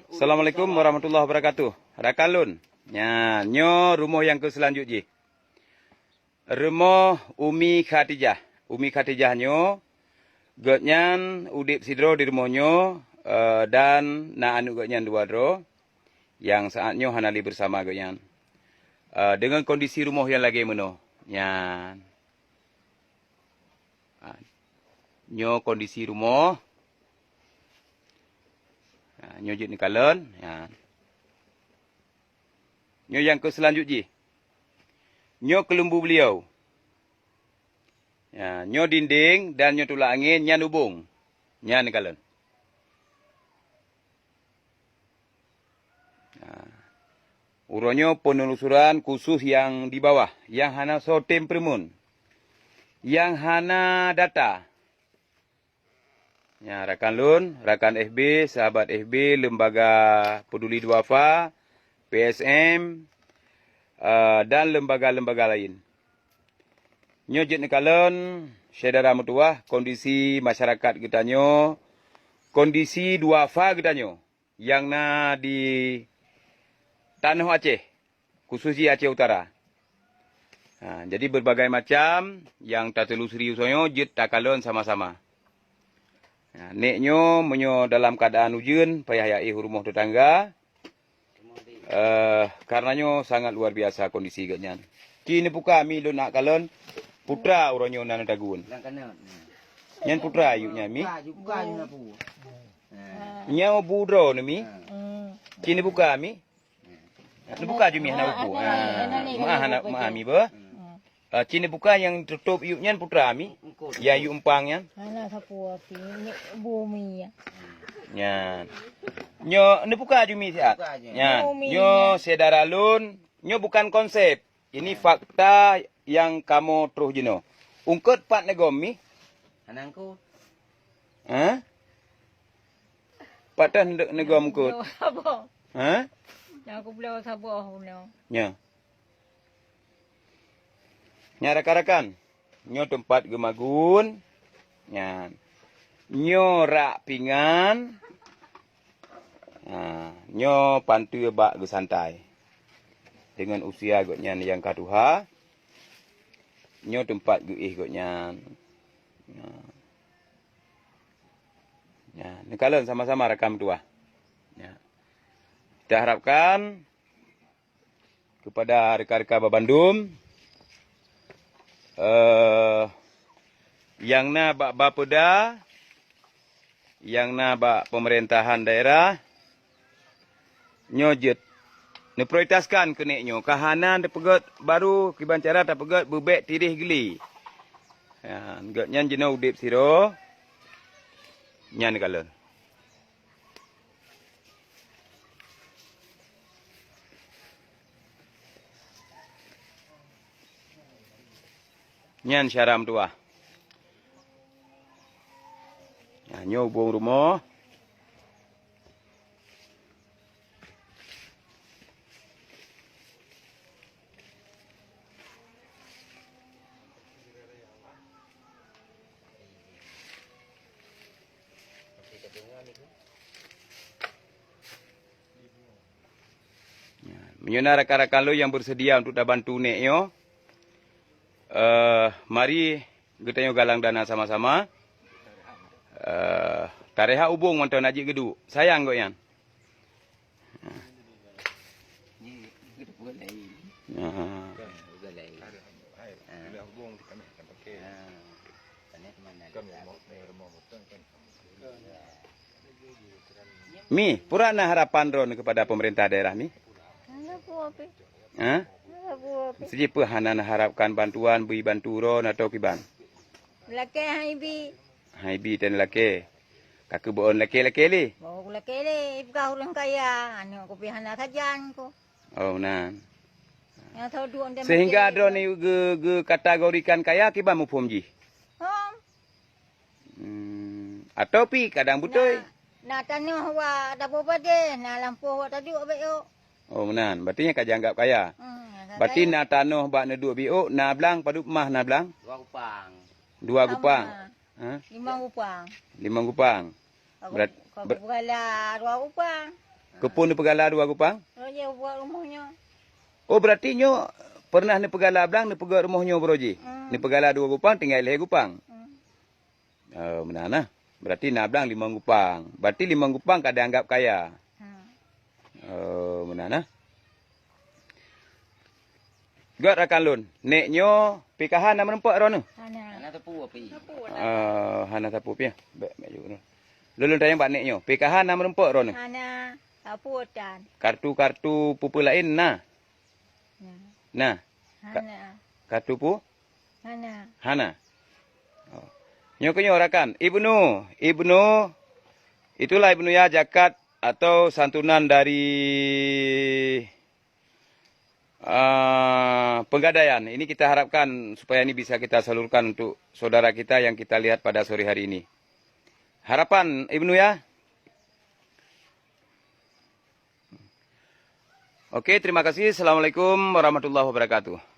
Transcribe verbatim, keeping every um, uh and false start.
Assalamualaikum warahmatullahi wabarakatuh. Rakan lôn. Nyan, nyoe rumoh nyang keu seulanjut jih. Rumoh Umi Khadijah. Umi Khadijah nyoe, gobnyan udeb sidroe di rumoh nyoe, eh, dan na aneuk gobnyan dua droe, nyang saat nyoe hana lé beusama gobnyan. Eh, deungon kondisi rumoh nyang lagée meunoe. Nyan. Ha. Nyoe kondisi rumoh. Ha, nyoe jeuet neukalon. Ha. Nyoe nyang keu seulanjut jih. Nyoe keuleumbu beuliau. Ya, nyoe dinding dan nyoe tulak angén, nyan ubong. Nyan neukalon. Nah, uroe nyoe penelusuran khusus nyang di bawah, nyang hana soe tem peureumeun, nyang hana data. Nyan rakan lôn, rakan F B, sahabat F B, Lembaga Peduli Duafa, P S M, eh, dan lembaga-lembaga laén. Nyoe jeuet neukalon, syedara meutuwah, kondisi masyarakat geutanyoe, kondisi duafa geutanyoe nyang na di tanoh Aceh, khusus jih Aceh Utara. Ha, jadi berbagai macam nyang tatelusuri usoe nyoe jeuet takalon sama-sama. Ha, nek nyoe meunyoe dalam keadaan ujeuen payah jak éh u rumoh tetangga, Eh, karena nyoe sangat luar biasa kondisi geuh nyan. Ci neubuka mi lôn nak kalon, putra uroe nyoe na tagun. Nyan putra ayuk nyan mi. Nyoe bu droe nyoe mi. Ci neubuka mi. Neubuka ju mi hana upu. Ah, maah hana maah mi beuh. Ah, ci neubuka nyang tutôp yup nyan putra mi, nyang yup umpang nyan. Hana sapeue pih, nyoe bumi nyan. Nyan. Nyoe neubuka ju mi siat. Nyan. Bumi nyoe nyan. Syedara lôn, nyoe bukan konsep. Ini fakta nyang kamoe troh jinoe. Ungkot pat neugom mi? Hana ungkot. Hah? Pat teuh neugom ungkot? Saboh. Hah? Nyang kubloe saboh bunoe. Nyoe. Nyan rakan-rakan, nyoe teumpat geumagun. Nyan. Nyoe rak pingan. Ha, nyoe panteue bak geusantai. Deungon usia gobnyan nyang ka tuha, nyoe teumpat geuéh gobnyan. Nyan. Nyan, neukalon sama-sama rakan meutuwah. Nyan. Kita harapkan kepada rekan-rekan babandum, eh, nyang na bak Bapeda, nyang na bak pemerintahan daerah, nyoe jeuet neuprioritaskan keuneuk nyoe. Ka hana tapeugét baru kiban cara tapeugét beubek tireh geuli. Ya, gét nyan jinoe udeb sidroe. Nyan kalon. Nyan syedara meutuwah. Nyan nyoe ubong rumoh. Ya, meunyoe na rakan-rakan lôn nyang beuseudia untuk tabantu nek nyoe, eh, mari geutanyoe galang dana sama-sama. Eh, tarehab ubong mantong na jeuet geuduek. Sayang gobnyan. Nah. Mi, pura na harapan droeneuh kepada pemerintah daerah, Mi? Hana peue pih. Hah? Hana peue pih. Siji peue hana neuharapkan bantuan, bri bantu droeneuh atau kiban? Lakée hai bi. Hai bi dan lakée. Ka keubeuen lakée-lakée lé. Boh lakée lé, ipeugah ureuëng kaya, aneuk kupi hana sajan ko. Oh, nan. Nyang tho duek ndai. Sehingga droeneuh geu-, geukategorikan kaya kiban muphom jih? Hom. Hmm, atau pi kadang beutôi? Na, na tanoh wa dapo badeh, na lampôh wa taduek bék yok. Oh, meunan. Berarti nyan ka jianggap kaya. Hmm, berarti kaya. Na tanoh bak neuduek bék yok, na blang, padub mah na blang? Dua gupang. Dua gupang. Sama. Ha? Limong gupang. Limong gupang. Berat-, Ka ber- peugala dua gupang. Keupeue neupeugala dua gupang? Roh jih buat rumoh nyoe. Oh, berarti nyoe pernah neupeugala blang, neupeugöt rumoh nyoe baroe jih? Hmm. Neupeugala dua gupang, tinggai lhèe gupang. Hmm. Oh, meunan nah. Berarti na blang limong gupang. Berarti limong gupang ka dianggap kaya. Ha. Oh, meunan nah. Göt rakan lôn, nèk nyoe pih ka hana meurumpok droeneuh? Hana. Hana teupeu api. Eh, hana teupeu pih. Bèk, bèk jeuet. Lôn, lôn tanyong bak nèk nyoe, pih ka hana meurumpok droeneuh? Hana. Apa tan? Kartu-kartu peue-peue laén na? Na. Nah. Ka-, Hana. Kartu peue? Hana. Hana. Oh. Nyoe keunyoe rakan, Ibnu, Ibnu, itulah Ibnu ya, zakat atau santunan dari, ah, Pegadaian. Ini kita harapkan supaya ini bisa kita salurkan untuk saudara kita yang kita lihat pada sore hari ini. Harapan Ibnu ya. Oke, terima kasih. Assalamualaikum warahmatullahi wabarakatuh.